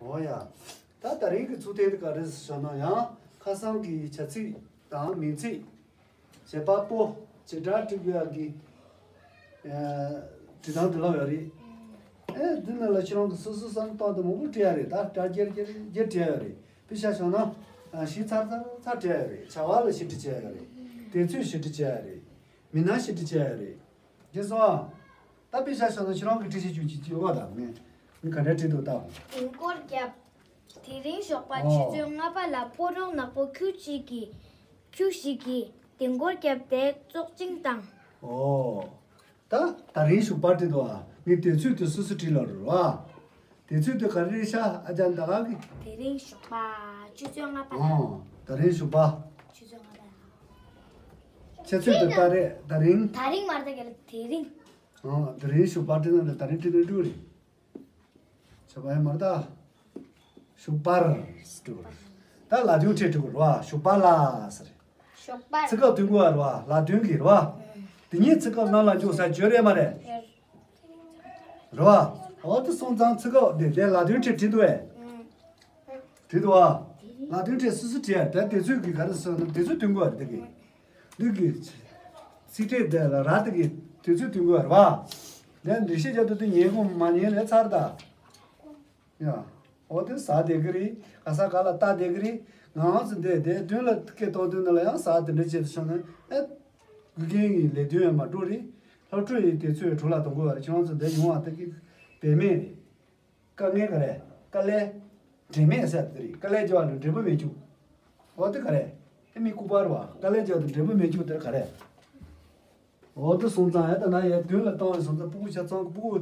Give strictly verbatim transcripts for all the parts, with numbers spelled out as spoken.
འོ་ཡ། ད་ད་རིང་གི་ཚུལ་དེ་ག་རེ་ཟེར་ན་ཡང་ཁ་སང་གི་བྱ་ཚིག་དང་མིང་ཚིག་བྱེད་པ་པོ་བྱེད་སྒྲ་བྲི་དགོས་ཡག་གི་ཨ་བྲི་སྟངས་དེ་ལ་ཡོད་རེད། ཨེ་འདི་ནང་ལ་ཁྱེད་རང་གི་སོ་སོ་བསམ་སྟངས་དེ་མང་པོ་བྲི་ཡ་རེད། ད་སྒྲ་རྒྱར་རྒྱར་རྒྱར་བྲི་ཡ་ཡོད་རེད། དཔེ་ཆ་བཞག་ན་ཨ་གཞི་ཚར་ཚར་ཚར་བྲི་ཡ་ཡོད་རེད། བྱ་བ་ལ་ཞིབ་འབྲི་བྱེད་ཡ་ཡོད་རེད། དུས་ཚོད་ཞིབ་འབྲི་བྱེད་ཡ་ཡོད་རེད། མི་སྣ་ཞིབ་འབྲི་བྱེད་ཡ་ཡོད་རེད། རྒྱལ་སོང་ཨ། ད་དཔེ་ཆ་བཞག་ན་ཁྱེད་རང་གི་འབྲི་ཤེས་བྱུང་ཅིག་ཅིག་ཡོད་པ་དང་ངས་ངས་ག་འདྲ་བྲིས་འདུག་ལྟ། ལྡིང་སྐོར་བརྒྱབ། དེ་རིང་ཞོགས་པ་ཨོ། ཆུ་ཚོད་ལྔ་པ་ལ་ཕོ་བྲང་ནག་པོ་ཁྱུ་གཅིག་གིས་ཁྱུ་ཞིག་གིས་ལྡིང་སྐོར་བརྒྱབ་སྟེ་བཙོག་ཅིང་བཏང་། ཨོ། ད་ད་རིང་ཞོགས་པ་བྲིས་འདུག་ཨ། ངས་དུས་ཚོད་དེ་སོ་སོ་བྲིས་ལ་རུ་ཨ། དུས་ཚོད་དེ་ག་རེ་རེད་ཤག་ཨ་ཅག་ད་ག་གི། དེ་རིང་ཞོགས་པ་ཆུ་ཚོད་ལྔ་པ་ལ། ཨོ། ད་རིང་ཞོགས་པ། ཆུ་ཚོད་ལྔ་པ་ལ། ཆུ་ཚོད་དེ་ད་རེད་ད་རིང་། ད་རིང་མ་རེད་ད་ག་ལ་དེ་རིང་། ཨོ། དེ་རིང་ཞོགས་པ་བྲིས་ན་ད་རིང་བྲིས་ན་འགྲིག་རེད། ཞོགས་པ་ཡང་མ་རེད་ད། ཞོགས་པར་འགྲིག་རེད། ད་ལ་དོན་ཁྲིད་འགྲིག་རེད་བ། ཞོགས་པ་ལ་ཟེར། ཞོགས་པར། ཚིག་སྐབས་དུས་འགོ་བ་རེད་བ། ལ་དོན་གྱི་རེད་བ། དེ་ཉིད་ཚིག་སྐབས་རྣམས་ལ་འཇུག་ས་བརྗོད་རེད་མ་རེད། རེད་བ། འོ་དེ་སོང་ཙང་ཚིག་སྐབས་དེ་དེ་ལ་དོན་ཁྲིད་བྲིས་འདུག་བས། བྲིས་འདུག་བ། ལ་དོན་ཁྲིད་སོ་སོ་བྲིས་ཡ་དེ་དུས་ཚོད་ཀྱི་ག་རེ་ཟེར་ན་དུས་ཚོད་དུས་འགོ་བ་རེད་དེ་གི། འདི་གི་ཚིག་ཕྲད་དེ་ལ་ར་དེ་གི་དུས་ཚོད་དུས་འགོ་བ་རེད་བ། དེ་འགྲེལ་བཤད་རྒྱག་དུས་དེ་ཉན་དགོས་མ་ཉན་ལས་ཚར་ད། ཡ། འོ་དེ་ཟ་བསྡད་གི་རེད། ག་ས་ག་ལ་ལྟ་བསྡད་གི་རེད། ང་རང་ཚོ་འདི་དེ་མདུན་ལ་སྐད་གཏོང་དུས་ནང་ལ་ཡང་ཟ་དེ་འདྲ་བྱེད་དུ་སོང་ན་ཨེ། དགེ་རྒན་གྱི་ལས་དོན་ཡང་མ་འགྲོ་རེད། སློབ་ཕྲུག་ཡི་དུས་ཚོད་འཕྲོ་བརླག་གཏོང་དགོས་པ་རེད། ཁྱེད་རང་ཚོ་འདི་ཡོང་བ་དེ་གི་བེད་མེད་རེད། དཀའ་ངལ་ག་རེ། དཀའ་ལས། འབྲས་མེད་ཟེར་དེ་རེད། དཀའ་ལས་སྦྱོར་བ་ལ་འབྲས་བུ་མེད་རྒྱུ། འོ་དེ་ག་རེ། ཨེ་མི་ལྐུགས་པ་རེད་བ། དཀའ་ལས་སྦྱོར་བ་ལ་འབྲས་བུ་མེད་རྒྱུ་དེ་ག་རེ། འོ་དེ་སོང་ཙང་ཨེ་ད་ན་ཡ་མདུན་ལ་བཏང་བའི་སོང་ཙང་སྤུ་གུ་ཆ་ཚང་གི་སྤུ་གུ་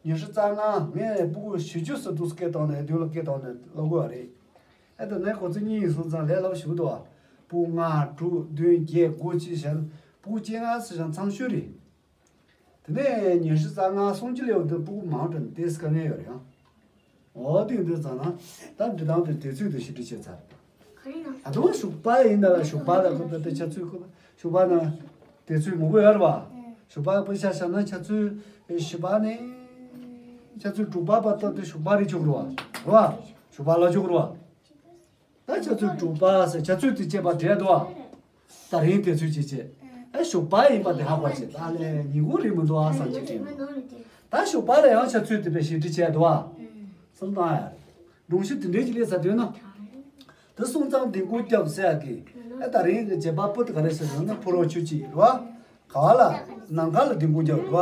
ཉི་ཤུ་རྩ་ལྔ་ངས་སྤུ་གུ་བཞི་བཅུ་ཟེར་འདུག་སྐད་བཏང་ནས་ཨེ་མདུན་ལ་སྐད་བཏང་ནས་ལོག་དགོས་པ་རེད། ཨེ་ད་ནས་ཁོ་ཚོ་གཉིས་ཡིན་སོང་ཙང་ལས་སླ་པོ་ཞིག་འདུག་བ། སྤུ་གུ་ལྔ་དྲུག་བདུན་བརྒྱད་དགུ་བཅུ་བཞི་སྤུ་གུ་བཅོ་ལྔ་ཟེར་ཞིང་ཚང་ཤོས་རེད། དེ་ནས་ཉི་ཤུ་རྩ་ལྔ་སུམ་ཅུ་ལས་འོག་ཏུ་སྤུ་གུ་མང་དྲགས་ནས་དེ་དཀའ་ངལ་ཡོད་རེད་ཨང་། འོ་དེ་འདི་ཙང་ན་ད་འབྲི་སྟངས་དེ་དུས་ཚོད་དུ་ཞིབ་འབྲི་བྱས་ཚར། ད་དུང་ཞོགས་པ་ཡིན་ན་ལ་ཞོགས་པ་ལ་ཁོ་ད་ལྟ་ཆུ་ཚོད་ཁོ་ཞོགས་པ་ན་དུས་ཚོད་མང་པོ་ཡོད་རེད་བ། ཞོགས་པ་དཔེ་ཆ་བཞག་ན་ཆུ་ཚོད་བཞི་པ་ནས་ཆུ་ཚོད་དྲུག་པ་བར་དུ་དེ་ཞོགས་པ་རེད་ཆོག་རེད་བ། རེད་བ། ཞོགས་པ་ལ་ཆོག་རེད་བ། ད་ཆུ་ཚོད་དྲུག་པ་ཟེར་ཆུ་ཚོད་དེ་བྱས་པ་འདྲ་འདུག་ཨ། ད་རིང་དུས་ཚོད་ཅིག་བྱས། ཨ་ཞོགས་པ་ཡིན་པ་དེ་ཧ་གོ་བྱས་ད་ལས་ཉིན་གུང་རེད་མི་འདུག་ཨ་བསམ་གྱི་དྲན་འདུག་ད་ཞོགས་པ་ལ་ཡང་ཆུ་ཚོད་དེ་བས་ཞིབ་འབྲི་བྱས་འདུག་ཨ། བསམ་བཏང་ཡ་རེད། སྒྲུང་གཞི་དེ་འདྲའི་ཅིག་ལས་ས་དོན་ན། དེ་སོང་ཙང་ལྡིང་སྐོར་བརྒྱབ་ཟེར་ཡ་གི། ཨ་ད་རིང་གི་བྱེད་པ་པོ་དེ་ག་རེ་ཟེར་ན་ཕོ་རོག་ཆུ་གཅིག་རེད་བ། ག་བ་ལ། ནམ་མཁའ་ལ་ལྡིང་སྐོར་རྒྱབ་རེད་བ།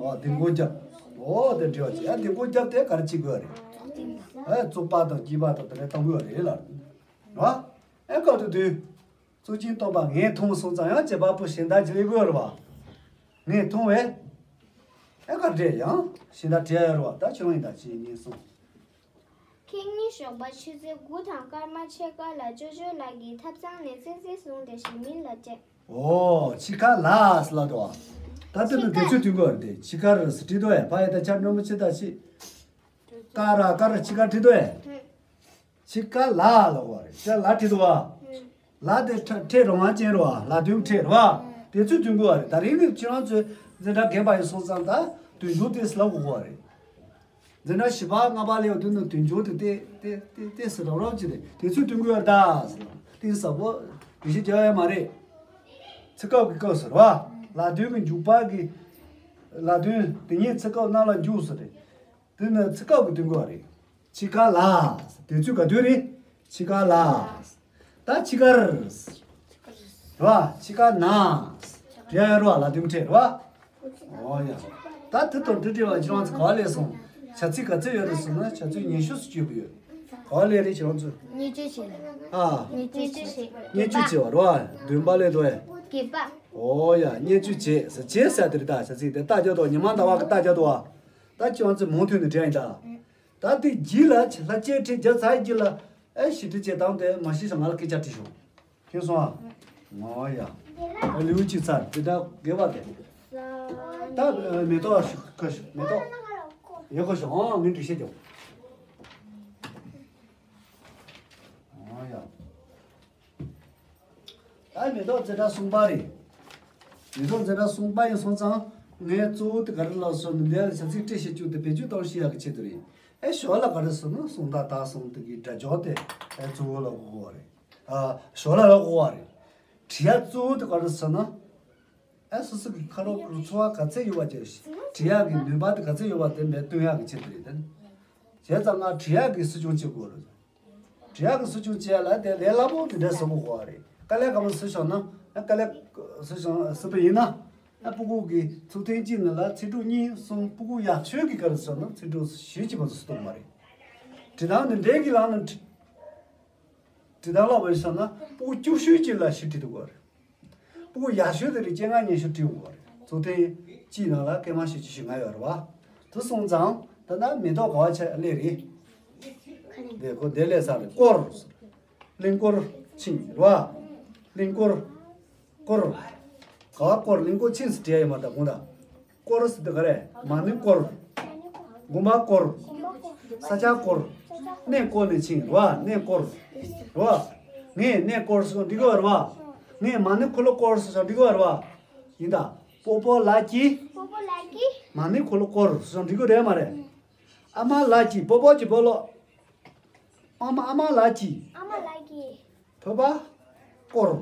ཨོ་ལྡིང་སྐོར་རྒྱབ། ཨོ་དེ་འདྲི་བ་ཅིག་ཨ་ལྡིང་སྐོར་རྒྱབ་དེ་ག་རེ་བྱེད་དགོས་རེད། ཨེ་བཙོག་པ་དང་སྐྱིད་པ་དང་དེ་འདྲ་གཏོང་དགོས་རེད་ལ། རེད་བ། ཨེ་སྐབས་དེ་དུས། གཙུག་ཆེན་སྟོན་པ་ངས་མཐོང་སོང་ཙང་ཡང་བྱེད་པ་པོ་གཞན་དག་ཅིག་ལས་དགོས་རེད་བ། ངས་མཐོང་བས། ཨེ་ག་འདྲས་ཡང་གཞན་དག་བྲིས་ཡ་ཡོད་རེད་བ། ད་ཁྱེད་རང་ཡིན་ད་ཅི་ཡིན་སོང་། ཁེངས་ཉིན་ཞོགས་པ་ཆུ་ཚོད་དགུ་དང་སྐར་མ་ཕྱེད་ཀ་ལ་ཅོ་ཅོ་ལགས་ཀྱིས་ཐབ་ཚང་ནས་བཙན་བཙན་བཟུང་སྟེ་ཞིག་མིན་ལ་སྤྲད། ཨོ་ཕྱི་ཁ་ལ་ཟེར་ལ་དོ། ད་དེ་ནི་དུས་ཚོད་དུས་འགོར་ཏེ་ཕྱི་ཁར་ཟེར་བྲིས་དོ་ཡ་ཕ་ཡ་ད་ཆ་སྣོན་པོ་ཆེ་ད་ཕྱི། ཀ་ར་ཀ་ར་ཕྱི་ཁར་བྲིས་དོ་ཡ། ཕྱི་ཁ་ལ་ལ་གོ་རེད་ཅ་ལ་བྲིས་དོ་བ། ལ་དེ་ཕྲ་ཕྲད་རོང་བ་ཅན་རོ་བ་ལ་དོན་ཕྲད་རོ་བ། དེ་ཚོས་དུས་འགོ་བ་རེད། ད་རིང་གི་ཁྱེད་རང་ཚོས་འཛིན་གྲྭ་རྒན་པ་ཡིན་སོང་ཙང་ད་དུས་འགོ་དེ་སླ་གོ་གོ་བ་རེད། འཛིན་གྲྭ་བཞི་པ་ལྔ་པ་ལ་ཡོང་དུས་ནི་དུས་འགོ་དེ་ཏེ་ཏེ་ཏེ་ཏེ་སི་རབ་རབ་ཅི་རེད། དེ་ཚོས་དུས་འགོ་བ་ད་སི་རབ་གཏིང་ཟབ་པོ་འགྲེལ་བཤད་རྒྱག་ཡ་མ་རེད། ཚིག་སྐབས་ཀྱི་སྐབས་སུ་རེད་བ། ལ་དོན་གྱི་འཇུག་པ་གི་ལ་དོན་དེ་ཉིད་ཚིག་སྐབས་རྣམས་ལ་འཇུག་སུ་རེད། དེ་ནི་ཚིག་སྐབས་ཀྱི་དུས་འགོ་བ་རེད། ཕྱི་ཁ་ལ། དུས་ཚོད་ག་དུས་རེད། ཕྱི་ཁ་ལ། ད་ཕྱི་ཁར། རེད་བ། ཕྱི་ཁ་ན། རེད་ཡ་རེད་བ་ལ་དུས་ཕྲད་རེད་བ། ཨོ་ཡ། ད་དེ་དང་འདི་འདྲ་བ་ཁྱེད་རང་ཚོ་ག་བ་ལས་སོང་། བྱ་ཚིག་ག་ཚོད་ཡོད་རེད་ཟེར་ན་བྱ་ཚིག་ཉི་ཤུ་ཙམ་བརྗོད་པ་ཡོད། ག་བ་ལས་རེད་ཁྱེད་རང་ཚོ། བརྙས་བཅོས་བྱེད། ཨ། བརྙས་བཅོས་བྱེད། བརྙས་བཅོས་བྱེད་པ་རེད་བ། འདོན་པ་ལས་དོ་ཡ། དགོས་པ། ཨོ་ཡ་བརྙས་བཅོས་བྱེད་ཟེར་བྱེད་ཟེར་དེ་རེད་ད་བྱ་ཚིག་དེ་རྟགས་རྒྱག་དོ་ཉི་མ་ཟླ་བ་གི་རྟགས་རྒྱག་དོ་བ། ད་ཁྱེད་རང་ཚོ་མུ་མཐུད་ནས་འབྲི་ཡ་ཡིན་ད། ད་དེ་རྗེས་ལ་ལྷ་ཆས་ཁྲིད་རྒྱབ་ཚར་རྗེས་ལ་ཨེ་ཞིབ་ཕྲ་བྱེད་སྟངས་དེ་མ་ཤེས་ཙང་ང་ལ་སྐད་ཆ་དྲིས་ཤོག་ཁྱེད་སོང་ཨ། ངོ་ཡ། ཨེ་ལེའུ་གཅིག་ཚར་དེ་འདྲ་དགེ་བ་དེ། ད་མེ་ཏོག་ཤོག་ཁ་ཤོག་མེ་ཏོག་ཡོད་ཁ་ཤོག་ཨང་ངས་འགྲེལ་བཤད་རྒྱོབ། ངོ་ཡ། ད་མེ་ཏོག་ཛེ་ཏྲ་གསུམ་པ་རེད། མེ་ཏོག་ཛེ་ཏྲ་གསུམ་པ་ཡིན་སོང་ཙང་ངས་གཙོ་བོ་དེ་ག་རེ་ལབ་སོང་ནི་འདི་ལ་བྱ་ཚིག་སྤྲད་ཤེས་རྒྱུ་དེ་བེད་སྤྱོད་གཏོང་ཤེས་ཡག་གི་ཆེད་དུ་རེད། ཨེ་ཞོར་ལ་ག་རེ་ཟེར་ན་གསུང་དང་དག་གསུང་དེ་གི་སྒྲ་སྦྱོར་དེ་ཨེ་གཙོ་བོ་ལ་གོ་བ་རེད། ཨ་ཞོར་ལ་ལ་གོ་བ་རེད། བྲི་ཡ་གཙོ་བོ་དེ་ག་རེ་ཟེར་ན། ཨེ་སོ་སོ་གི་ཁ་རོག་གི་ཚོར་བ་ག་ཚད་ཡོད་པ་ཅིག་བྲི་ཡག་གི་ནུས་པ་དེ་ག་ཚད་ཡོད་པ་དེ་མེད་སྟོན་ཡག་གི་ཆེད་དུ་རེད་དེ། བྱས་ཙང་ང་བྲི་ཡག་གི་སྲིད་སྐྱོང་བྱེད་དགོས་རེད། བྲི་ཡག་གི་སྲིད་སྐྱོང་བྱས་ལ་དེ་ལས་སླ་པོ་དེ་འདྲ་ཟེར་གོ་དགོས་པ་རེད། དཀའ་ལས་ཁག་པོ་ཟེར་བྱུང་ན་ཨེ་དཀའ་ལས་ཟེར་བྱུང་ཟེར་བ་ཡིན་ན། ཨེ་སྤུ་གུ་གི་ཚིག་ཐེངས་གཅིག་ནང་ལ་ཚིག་གྲུབ་གཉིས་གསུམ། སྤུ་གུ་ཡག་ཤོས་ཀྱི་ག་རེ་ཟེར་ན་ཚིག་གྲུབ་བཞི་གཅིག་བར་དུ་སུ་གཏོང་མ་རེད། བྲི་སྟངས་དེ་འདྲའི་གི་ལམ་ནས་བྲི་བྲི་སྟངས་ལ་བ་ཡིན་བསམ་ན་སྤུ་གུ་སྐྱོ་ཤོས་ཅིག་ལ་བཞི་བྲིས་འདུག་གོ་རེད། སྤུ་གུ་ཡག་ཤོས་དེ་རིགས་བཅོ་ལྔ་ཉི་ཤུ་བྲིས་འོང་བ་རེད། ཚུལ་ཁྲིམས་སྤྱིའི་ནང་ལ་སྐར་མ་བཞི་བཅུ་ཞེ་ལྔ་ཡོད་རེད་བ། དེ་སོང་ཙང་ད་ལྟ་མེ་ཏོག་ག་བ་ཆ་སླེབས་རེད། དེ་ཁོ་དེ་སླེབས་ས་རེད། སྐོར། གླིང་སྐོར་ཆིངས་རེད་བ། གླིང་སྐོར། སྐོར། ག་བ་སྐོར། གླིང་སྐོར་ཆིངས་སུ་བྲིས་ཡོད་མ་རེད་ད་དགོངས་དག་སྐོར་ཟེར་དུས་ག་རེ། མ་ཎི་སྐོར། དགོན་པ་སྐོར། ས་ཆ་སྐོར། གནས་སྐོར་ནས་ཕྱིན་རེད་བ། གནས་སྐོར་རེད་བ། ངས་གནས་སྐོར་ཟེར་འགྲིག་གི་རེད་བ། ངས་མ་ཎི་འཁོར་ལོ་སྐོར་ཟེར་འགྲིག་གི་རེད་བ། ཡིན་ད། སྤོ་བོ་ལགས་ཀྱིས། སྤོ་བོ་ལགས་ཀྱིས། མ་ཎི་འཁོར་ལོ་སྐོར་ཟེར་འགྲིག་གི་རེད་མ་རེད། ཨ་མ་ལགས་ཀྱིས། སྤོ་བོ་གྱིས། སྤོ་ལོ། ཨ་མ། ཨ་མ་ལགས་ཀྱིས། ཨ་མ་ལགས་ཀྱིས། བོད་པ་སྐོར།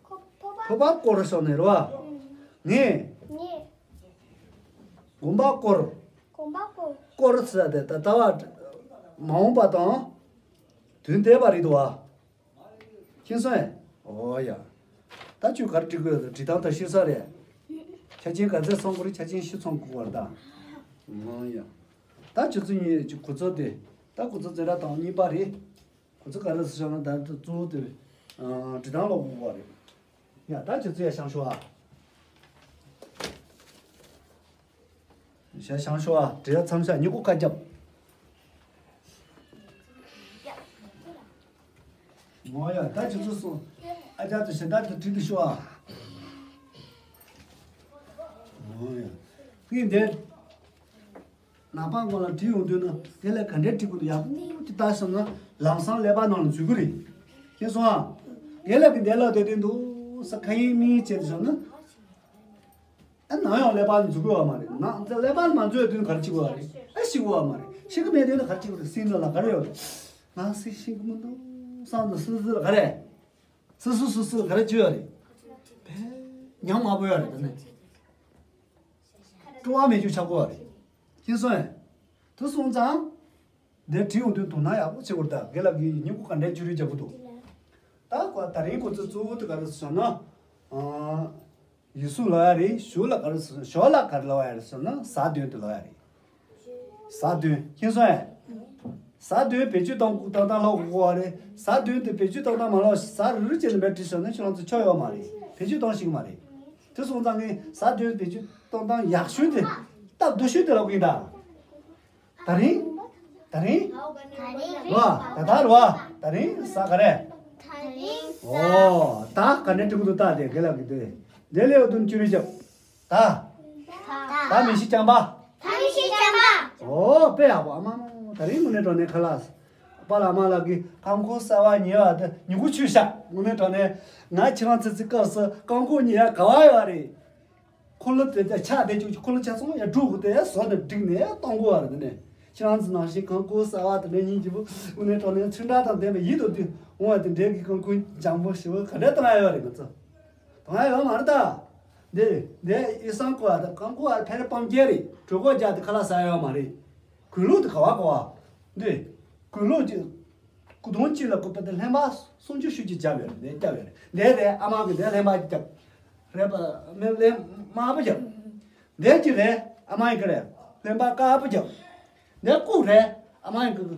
ཁོ་བོད་པ། བོད་པ་སྐོར་སོང་ནས་རེད་བ། ངས། ངས། དགོན་པ་སྐོར། དགོན་པ་སྐོར། སྐོར་ཟེར་དེ་ད་ལྟ་བ་མ་འོངས་པ་དང་དུས་འདས་པ་རེད་འདུག་བ། ཤེས་སོང་ངས། འོ་ཡ། ད་ཁྱོད་ག་རེ་འབྲི་དགོས་ཡོད། འབྲི་སྟངས་ད་ཤེས་ས་རེད། ཆ་རྐྱེན་ག་ཚད་ཚང་དགོས་རེད། ཆ་རྐྱེན་བཞི་ཚང་དགོས་པ་རེད་ད། འོ་ཡ། ད་ཁྱོད་ཚོ་གཉིས་ཀྱི་གོ་ཚོད་དེ། ད་གོ་ཚོད་ཙེ་ར་དང་གཉིས་པ་རེད། གོ་ཚོད་ག་རེ་ཟེར་བྱུང་ན་ད་གཙོ་བོ་དེ། ཨ། འབྲི་སྟངས་ལ་གོ་དགོས་པ་རེད། ཡ། ད་ཁྱོད་ཚོ་ཡ་བཞེངས་ཤོག་ཨ། ཡ་བཞེངས་ཤོག་ཨ། འབྲི་ཡ་མཚམས་བཞག་ཉི་གུ་ཁ་རྒྱབ། འོ་ཡ། ད་ཁྱོད་ཚོ་སོང་། ཨ་ཅག་ཚོ་གཞན་དག་ཚོ་བྲིས་ཏེ་ཤོག་ཨ། འོ་ཡ། ངས་འདིར་ནག་པང་སྒང་ལ་བྲིས་ཡོང་དུས་ན་དེ་ལས་ག་འདྲས་བྲིས་དགོས་འདུག་ཡག་པོ་ཅིག་ལྟ་སོང་ན་ལམ་སང་ཀླད་པ་ནང་ལ་འཛུལ་གི་རེད། ཤེས་སོང་ཨ། དེ་ལས་གི་འདས་ལ་དེ་དེ་འདུག་ས་ཁ་ཡིན་མིན་བྱས་ཏེ་སོང་ན། ཨ་ནམ་ཡང་ཀླད་པ་ལ་འཛུལ་དགོས་པ་མ་རེད། ནང་ཀླད་པ་ལ་མ་འཛུལ་བའི་དུས་ག་རེ་བྱེད་དགོས་པ་རེད། ཨ་ཤི་དགོས་པ་མ་རེད། ཤི་གི་མེད་དུས་ན་ག་རེ་བྱེད་དགོས་རེད། སེམས་ནང་ལ་ག་རེ་ཡོད་རེད། ང་སེམས་ཤི་གི་མི་འདུག་བསམ་དུས་སུ་སུ་ལ་ག་རེ། སུ་སུ་སུ་སུ་ལ་ག་རེ་བྱེད་ཡོད་རེད། ཕེ། ཉམས་དམའ་པོ་ཡོད་རེད་ད་ནི། སྤྲོ་བ་མེད་རྒྱུ་ཆགས་དགོས་པ་རེད། ཤེས་སོང་ངས། དེ་སོང་ཙང་། འདིར་བྲིས་ཡོང་དུས་དོ་སྣང་ཡག་པོ་བྱེད་དགོས་རེད་ད། རྒན་ལགས་ཀྱིས་སྙིང་པོ་ག་འདྲའི་བཅུད་རིས་རྒྱག་གི་འདུག་ད་ཁོ་ད་རིང་ཁོ་ཚོ་གཙོ་བོ་དེ་ག་རེ་ཟེར་ན། ཨ། ཡིག་གཟུགས་ལབ་ཡ་རེད། གཞུག་ལ་ག་རེ་ཟེར། ཞོར་ལ་ག་རེ་ལབ་ཡ་རེད་ཟེར་ན་ཟ་འདོན་དེ་ལབ་ཡ་རེད། ཟ་འདོན། ཤེས་སོང་ངས། ཟ་འདོན་བེད་སྤྱོད་གཏོང་གཏོང་སྟངས་ལབ་དགོས་པ་རེད། ཟ་འདོན་དེ་བེད་སྤྱོད་གཏོང་སྟངས་མ་ལབ། ཟ་རུ་རུ་བྱས་ནས་མར་བྲིས་སོང་ན་ཁྱེད་རང་ཚོ་ཆོ་ཡོད་མ་རེད། བེད་སྤྱོད་གཏོང་ཤེས་ཀྱི་མ་རེད། དེ་སོང་ཙང་ངས་ཟ་འདོན་བེད་སྤྱོད་གཏོང་སྟངས་ཡག་ཤོས་དེ། སྟབས་བདེ་ཤོས་དེ་ལབ་གི་ཡིན་ད། ད་རིང་། ད་རིང་། ད་རིང་། རེད་བ། ད་ལྟ་རེད་བ། ད་རིང་ཟ་ག་རེ། ད་རིང་ཟ། འོ། ད་ག་འདྲ་འགྲིག་གི་འདུག་ད་དེ་རྒན་ལགས་ཀྱིས་དེ། དེ་ལས་འོ་དུ་བཅུ་རེ་རྒྱབ། ད། ད། ད་མི་ཤི་རྐྱང་པ། ད་མི་ཤི་རྐྱང་པ། འོ་དཔེ་ཡག་པོ་ཨ་མ་མ། ད་རིང་དངོས་གནས་དྲང་གནས་ཁ་ལག་པཱ་ལགས་མ་ལགས་ཀྱིས་རྐང་འཁོར་གསར་པ་ཉོས་པ་དེ་མྱུ་གུ་ཆུ་བཞག་དངོས་གནས་དྲང་གནས་ང་ཁྱེད་རང་ཚོའི་སྐབས་སུ་རྐང་འཁོར་ཉོ་ཡ་ག་བ་ཡོད་རེད། འཁོར་ལོ་དེ་དེ་ཆ་དེ་བཅུག་འཁོར་ལོ་ཆ་ཚང་ཡར་དཀྲུག་གི་དེ་ཡར་བཟོ་ནས་བསྒྲིགས་ནས་གཏོང་དགོས་པ་རེད་དེ་ནས། ཁྱེད་རང་ཚོ་ནང་བཞིན་རྐང་འཁོར་གསར་པ་དེ་འདྲ་ཉིན་གཅིག་པུ་དངོས་གནས་དྲང་གནས་ཚོན་ཁྲ་དང་ལྡན་པ་ཡིད་དུ་འོང་བ་དེ་འདྲའི་གི་རྐང་འཁོར་འཇམ་པོ་ཞེ་པོ་ག་འདྲ་གཏོང་ཡ་ཡོད་རེད། ང་ཚོ་གཏོང་ཡ་ཡོད་མ་རེད་ད། འདི་འདི་ཨི་སང་ཀོ་ཨ་ད་རྐང་འཁོར་ཨ་ཕེ་རེ་སྤང་རྒྱལ་རེད། གྲོད་ཁོག་རྒྱག་དེ་ཁ་ལག་ཟ་ཡ་ཡོད་མ་རེད། གོས་ལུགས་དེ་ག་བ་ག་བ། འདི་གོས་ལུགས་ཀྱི། སྐུ་གདུང་གཅིག་ལ་སྐུ་པ་དེ་ལྷན་པ་སུམ་ཅུ་ཞེ་གཅིག་བརྒྱབ་ཡོད་རེད། འདི་བརྒྱབ་ཡོད་རེད། འདི་རེད་ཨ་མ་གི་འདི་ལྷན་པ་གཅིག་བརྒྱབ། རེད་པ། མི་ལྷན་དམར་པོ་བརྒྱབ། འདི་གཅིག་རེད་ཨ་མ་ཡི་གི་རེད། ལྷན་པ་དཀར་པོ་བརྒྱབ། འདི་ལྐུགས་རེད་ཨ་མ་ཡི་གི།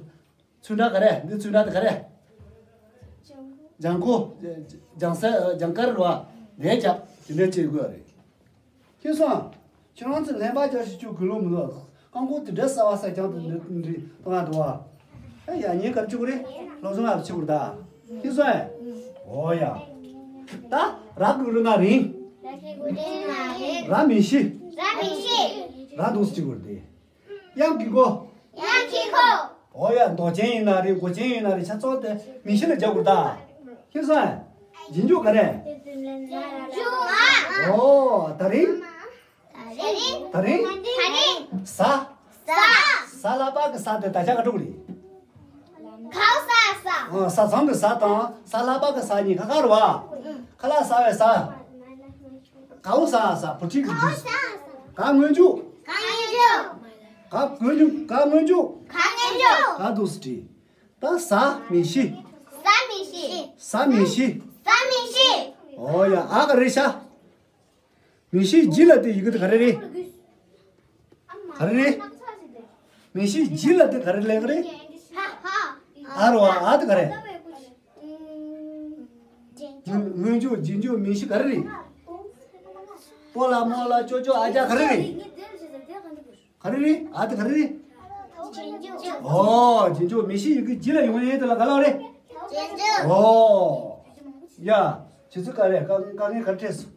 ཚོན་ཁྲ་ག་རེ། འདི་ཚོན་ཁྲ་དེ་ག་རེ། ལྗང་ཁུ། ལྗང་ས། ལྗང་དཀར་རེད་པ། འདི་བརྒྱབ། དེ་འདྲ་བྱེད་དགོས་རེད། ཁྱེད་ཚོ། ཁྱེད་རང་ཚོ་ལྷན་པ་རྒྱག་ཤེས་ཀྱི་དགོས་ལོ་མི་འདུག་རྐང་འཁོར་དེ་འདྲ་གསར་པ་གསར་རྐྱང་དེ་འདྲ་འདྲ་གཏོང་ཡ་འདུག་བ། ཨ་ཡ། ངས་ག་རེ་བྱེད་དགོས་རེད། སློབ་སྦྱོང་ཡག་པོ་བྱེད་དགོས་རེད་ད། ཁྱེད་ཚོ་ཨེ། འོ་ཡ། ད་ར་གུ་རུ་ན་རིང་། ར་མི་ཤི། ར་མི་ཤི། ར་འདུག་སེ་བྱེད་དགོས་རེད་དེ། དབྱངས་ཀྱི་གོ། དབྱངས་ཀྱི་གོ། འོ་ཡ། མདོག་ཅན་ཡིན་ན་རེད། མགོ་ཅན་ཡིན་ན་རེད། ཆ་ཚང་དེ་མི་ཤི་ལ་རྒྱག་དགོས་རེད་ད། ཁྱེད་ཚོ་ཨེ། རྗེས་འཇུག་ག་རེ། རྗེས་འཇུག་མ། འོ། ད་རིང་། ད་རིང་། ད་རིང་། ད་རིང་། ཟ། ཟ། ཟ། གཟའ་ལྷག་པ་གི་གཟའ་དེ་དག་ཆ་ག་འགྲོ་གི་རེད། གའུ་ས་ས། ཨ། ས་མཚམས་ཀྱི་ས་དང་གཟའ་ལྷག་པ་གི་གཟའ་གཉིས་ཁ་ཁ་རེད་བ། ཁ་ལག་ཟ་བའི་ཟ། གའུ་ས་ས། བུ་ཁྲིད་ཀྱི་དུས། ག་སྔོན་འཇུག་ག་སྔོན་འཇུག་ག་སྔོན་འཇུག་ག་སྔོན་འཇུག་ག་སྔོན་འཇུག་ག་འདུག་སེ་བྲིས། ད་གཟའ་མིག་བཞི། གཟའ་མིག་བཞི། གཟའ་མིག་བཞི། གཟའ་མིག་བཞི། ཨོ་ཡ། ཨ་ག་རེ་ཤ། མིག་བཞི་བཞི་ལ་དེ་ཡི་གེ་དེ་ག་རེ་རེད། ག་རེ་རེད། མིག་བཞི་བཞི་ལ་དེ་ག་རེ་ལེན་གི་རེད། ཨ་རོ། ཨ་དེ་ག་རེ། སྔོན་འཇུག་རྗེས་འཇུག་མིག་བཞི་ག་རེ་རེད། པོ་ལ་མོ་ལ་ཅོ་ཅོ་ཨ་ཅག་ག་རེ་རེད། ག་རེ་རེད། ཨ་དེ་ག་རེ་རེད། ཨོ། རྗེས་འཇུག་མིག་བཞི་ཡི་གེ་བཞི་ལ་ཡོང་ཡས་དེ་ལ་ག་ལབ་རེད། ཨོ་ཡ། ཁྱེད་ཚོ་ག་རེ་དཀའ་དཀའ་ངལ་ག་རེ་འཕྲད་སོང་།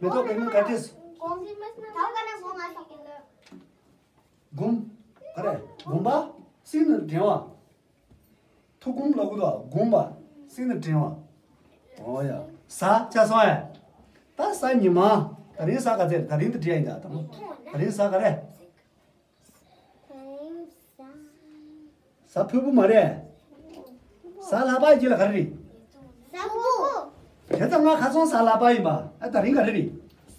མེ་ཏོག་དཀའ་ངལ་ག་རེ་འཕྲད་སོང་། སྒོམ། ག་རེ། སྒོམ་པ། སེམས་ནི་དྲན་པ། ཐུགས་སྒོམ་ལབ་དགོས་འདུག་སྒོམ་པ། སེམས་ནི་དྲན་པ། ཨོ་ཡ། གཟའ་ཆ་སོང་ཨེ། ད་གཟའ་ཉི་མ། ད་རིང་གཟའ་ག་ཚོད་རེད། ད་རིང་དུ་བྲིས་ཡིན་ད་དང་། ད་རིང་གཟའ་ག་རེ། གཟའ་ཕུར་བུ་མ་རེད། གཟའ་ལྷག་པ་གཅིག་ལ་ག་རེ་རེད། གཟའ་ཕུར་བུ། དེ་ལྟ་ང་ཁ་སང་གཟའ་ལྷག་པ་ཡིན་པ། ཨ་ད་རིང་ག་རེ་རེད།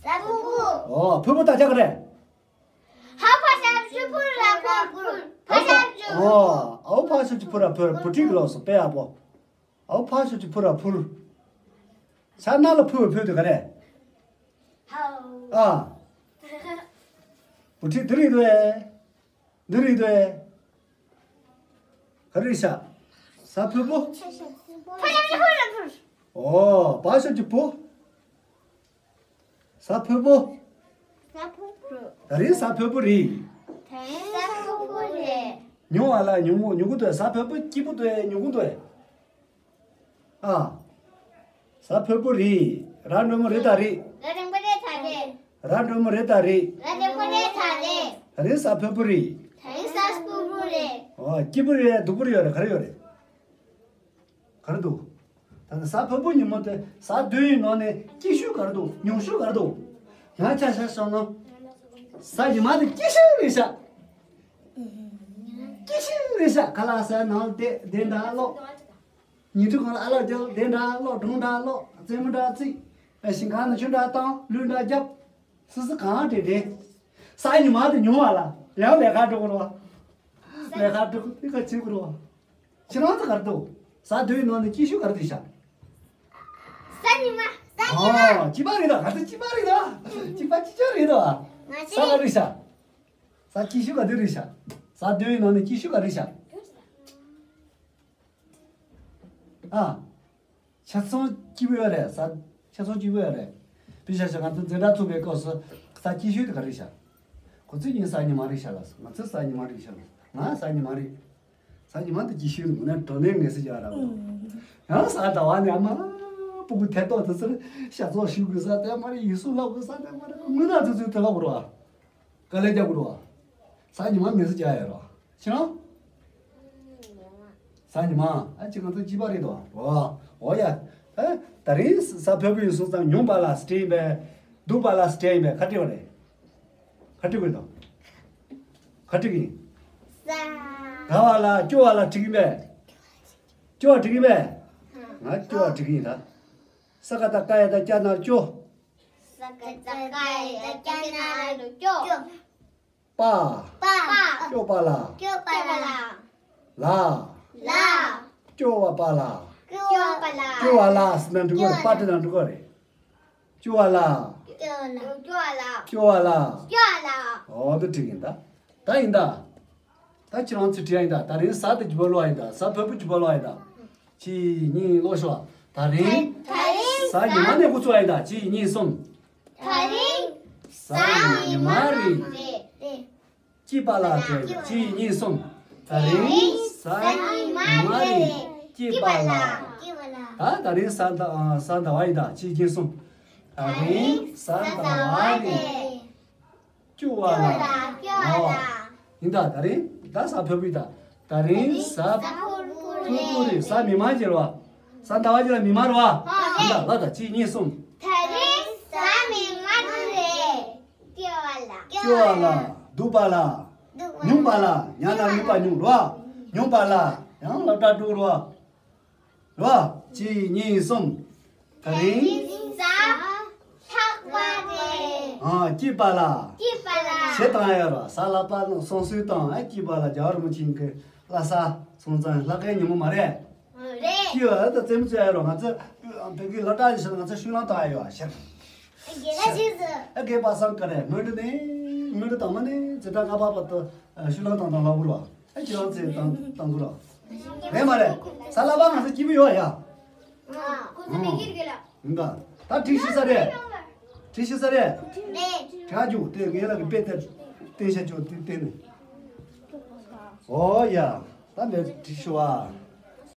གཟའ་ཕུར་བུ། ཨོ། ཕུར་བུ་དག་ཆ་ག་རེ། ཧ་ཕ་ཞབས་ཀྱུ་ཕུ་ར་ཕུར། ཕུར། ཕ་ཞབས་ཀྱུ། ཨོ། ཨའུ་ཕ་ཞབས་ཀྱུ་ཕུ་ར་ཕུར། བུ་ཁྲིད་ཀྱི་ལོགས་སུ་དཔེ་ཡག་པོ། ཨའུ་ཕ་ཞབས་ཀྱུ་ཕུ་ར་ཕུར། ཤ་ན་ལ་ཕུ་བའི་ཕུ་དེ་ག་རེ། ཧའོ། ཨ། བུ་ཁྲིད་འདི་རེད་དོ། འདི་རེད་དོ། ག་རེ་ཤ། གཟའ་ཕུར་བུ། ཕ་ཞབས་ཀྱུ་ཕུ་ར་ཕུར། ཨོ། བ་ཞབས་ཀྱུ་བུ། གཟའ་ཕུར་བུ། གཟའ་ཕུར་བུ། ད་རིང་གཟའ་ཕུར་བུ་རེད། ད་རིང་གཟའ་ཕུར་བུ་རེད། ཉུང་བ་ལ་ཉུང་མོ་ཉུང་གུ་འདུག་གཟའ་ཕུར་བུ་སྐྱིད་པོ་འདུག་ཉུང་གུ་འདུག་ཨ། གཟའ་ཕུར་བུ་རེད། ར་འགྲོ་མོ་རེད་ད་རེད། ར་འགྲེང་བུ་རེད་ད་རེད། ར་འགྲོ་མོ་རེད་ད་རེད། ར་འགྲེང་བུ་རེད་ད་རེད། ད་རིང་གཟའ་ཕུར་བུ་རེད། ད་རིང་གཟའ་ཕུར་བུ་རེད། ཨོ། སྐྱིད་པོ་རེད། སྡུག་པོ་རེད་ཡོད་རེད། ག་རེ་ཡོད་རེད། ག་རེ་འདུག་ད་ནི་གཟའ་ཕུར་བུ་ཉིན་མོ་དེ་གཟའ་བདུན་ཡི་ནང་ནས་སྐྱིད་ཤོས་ག་རེ་འདུག་ཉུང་ཤོས་ག་རེ་འདུག་ང་ཆ་བཞག་སོང་ན། གཟའ་ཉི་མ་དེ་སྐྱིད་ཤོས་རེད་ཤག་སྐྱིད་ཤོས་རེད་ཤག་ཁ་ལག་ཟས་ནང་བསྡད་བསྡད་འདྲ་ཀློག་ཉིན་དུ་གང་ལ་ཨ་ལགས་རྒྱབ་བསྡད་འདྲ་ཀློག་སྒྲུང་འདྲ་ཀློག་རྩེད་མོ་འདྲ་རྩེ། ཞིང་ཁ་ནང་ཆུ་འདྲ་བཏང་ལུད་འདྲ་རྒྱབ། སི་སི་གང་དྲན་དྲན། གཟའ་ཉི་མ་དེ་ཉུང་བ་ལ་ཡང་ལས་ཀ་འགྲོ་དགོས་རེད་བ། ལས་ཀ་འགྲོ་དགོས་དེ་ག་བྱེད་དགོས་རེད་བ། ཁྱེད་རང་ཚོ་ག་རེ་འདུག་གཟའ་བདུན་ནང་ནས་སྐྱིད་ཤོས་ག་རེ་རེད་ཤག་གཟའ་ཉི་མ། གཟའ་ཉི་མ། ཨོ། གཅིག་པ་རེད་ད། ག་ཚོད་གཅིག་པ་རེད་ད། གཅིག་པ་གཅིག་རྐྱང་རེད་ད། ང་ཚོ། གཟའ་ག་རེ་ཤག་གཟའ་སྐྱིད་ཤོས་ག་དུས་རེད་ཤག་གཟའ་བདུན་ནང་ནས་སྐྱིད་ཤོས་ག་རེ་ཤག་ཨ། ཆ་ཚང་སྐྱིད་པོ་ཡོད་རེད། གཟའ་ཆ་ཚང་སྐྱིད་པོ་ཡོད་རེད། དཔེ་བཞག་ན་ང་ཚོ་འཛིན་གྲྭ་བཙུགས་པའི་སྐབས་སུ་གཟའ་སྐྱིད་ཤོས་དེ་ག་རེ་ཤག་ཁོ་ཚོས་ངས་གཟའ་ཉི་མ་རེད་ཤག་ལབ་སོང་། ང་ཚོས་གཟའ་ཉི་མ་རེད་ཤག་ལབ་སོང་། ང་གཟའ་ཉི་མ་རེད། གཟའ་ཉི་མ་དེ་སྐྱིད་ཤོས་རེད། ངོ་ནས་དྲང་གནས་ངས་ཟེར་རྒྱག་ར་བ། ཡང་གཟའ་ཟླ་བ་ནས་ཨ་མ་སྤུ་གུ་ཐད་གཏོགས་དེ་ཚོར་ཤ་ཚོགས་ཞུ་དགོས་ས་དེ་མ་རེད། ཡིག་གཟུགས་བསླབ་དགོས་ས་དེ་མ་རེད། དངུལ་ནག་ཚོ་ཚོས་དེ་ལབ་དགོས་རེད་བ། དཀའ་ལས་རྒྱག་དགོས་རེད་བ། གཟའ་ཉི་མ་མེད་ཟེར་རྒྱག་ཡ་རེད་བ། ཁྱེད་རང་། གཟའ་ཉི་མ། ཨ་ཅེ་ང་ཚོ་གཅིག་པ་རེད་དོ། འོ། འོ་ཡ། ཨ། ད་རིང་གཟའ་ཕུར་བུ་ཡིན་སོང་ཙང་ཉུང་བ་ལ་སྤྲད་ཡིན་པས། སྡུག་པ་ལ་སྤྲད་ཡིན་པས། ག་རེ་བ་རེད། ག་རེ་བ་རེད་དོ། ག་རེ་བ་ཡིན། གཟའ། དགའ་བ་ལ་སྐྱོ་བ་ལ་བྲིས་ཡིན་པས། སྐྱོ་བ་བྲིས་ཡིན་པས། ང་སྐྱོ་བ་བྲིས་ཡིན་ད། ས་ཀ་བཏགས་སྐ་ཡ་བཏགས་སྐྱ་ན་སྐྱོ། ས་ཀ་བཏགས་སྐ་ཡ་བཏགས་སྐྱ་ན་སྐྱོ། པ། པ། སྐྱོ་པ་ལ། སྐྱོ་པ་ལ། ལ། ལ། སྐྱོ་བ་པ་ལ། སྐྱོ་བ་པ་ལ། སྐྱོ་བ་ལ་ཟེར་ན་འགྲིག་གི་རེད། པ་བྲིས་ན་འགྲིག་གི་རེད། སྐྱོ་བ་ལ། སྐྱོ་བ་ལ། སྐྱོ་བ་ལ། སྐྱོ་བ་ལ། འོ་དེ་འགྲིག་ཡིན་ད། ད་ཡིན་ད། ད་ཁྱེད་རང་ཚོས་བྲིས་ཡིན་ད། ད་རིང་གཟའ་དེ་བརྗེ་པོ་ལོག་ཡིན་ད། གཟའ་ཕུར་བུ་བརྗེ་པོ་ལོག་ཡིན་ད། གཅིག་གཉིས་ཀློག་ཤོག་ད་རིང་། ད་རིང་གཟའ་ཉི་མ་ནས་འགོ་ཚུགས་ཡིན་ད། གཅིག་གཉིས་གསུམ། ད་རིང་གཟའ་ཉི་མ་རེད། སྐྱིད་པ་ལ་སྤྲད། གཅིག་གཉིས་གསུམ། ད་རིང་གཟའ་ཉི་མ་རེད། སྐྱིད་པ་ལ། ད་ད་རིང་གཟའ་ཟླ་གཟའ་ཟླ་བ་ཡིན་ད། གཅིག་གཉིས་གསུམ། ད་རིང་གཟའ་ཟླ་བ་རེད། སྐྱོ་བ་ལ། སྐྱོ་བ་ལ། ཡིན་ད། ད་རིང་ད་གཟའ་ཕུར་བུ་ཡིན་ད། ད་རིང་གཟའ་ཕུར་བུ་རེད། གཟའ་མིག་དམར་གྱི་རེད་བ། གཟའ་ཟླ་བ་གྱི་ལ་མིག་དམར་རེད་བ། ཡིན་ད། ལ་ད་གཅིག་གཉིས་གསུམ། ད་རིང་གཟའ་མིག་དམར་རེད། སྐྱོ་བ་ལ། སྐྱོ་བ་ལ། སྡུག་པ་ལ། སྡུག་ སྙོམས་པ་ལ། ཉལ་ན་སྙོམས་པ་སྙོམས་རོ། སྙོམས་པ་ལ། ཡང་སློབ་གྲྭ་འགྲོ་རོ། རོ། གཅིག་གཉིས་གསུམ། ད་རིང་། ད་རིང་གཟའ་ལྷག་པ་རེད། ཨ། སྐྱིད་པ་ལ། སྐྱིད་པ་ལ། ཞེས་དང་ཡ་རོ། གཟའ་ལྷག་པ་ནི་སོང་སོས་དང་ཨ་སྐྱིད་པ་ལ་རྒྱལ་བ་རིན་པོ་ཆེ་གི་ལྷ་ས་སོང་ཙང་ལྷག་པའི་ཉིན་མོ་མ་རེད། རེད། སྐྱིད་པ་ད་རྩེད་མོ་རྩེ་ཡ་རོ། ང་ཚོ་བོད་ཀྱི་སློབ་གྲྭ་ཡིན་ཕྱིན་ང་ཚོ་ཤུལ་ལམ་བཏང་ཡ་ཡོད་ཤག་དགེ་ལགས་རྗེས་སུ། ཨ། དགེ་པ་སང་ག་རེ། སྔོན་འགྲོ་ནས། སྔོན་འགྲོ་དང་མ་ནས་ཚེ་གྲངས་ལྔ་པ་བར་དུ་ཨ་ཤུལ་ལམ་བཏང་དང་ལབ་དགོས་རོ། ཨ་ཁྱེད་རང་ཚོས་བཏང་བཏང་དགོས་རོ། རེད་མ་རེད། གཟའ་ལྷག་པ་ང་ཚོ་སྐྱིད་པོ་ཡོད་ཡ། ཁོ་ཚོ་མི་སྒེར་གི་ལ། ཡིན་ག་ད་ཁྲིད་ཤི་ས་རེད། ཁྲིད་ཤི་ས་རེད། རེད། དྲ་རྒྱུག་དེ་ངེད་ལ་གི་དཔེ་དེ་བསྟན་ཤ་ཅོ་དེ་བསྟན་ནས། ཨོ་ཡ། ད་འདི་ཁྲིད་ཤི་བ།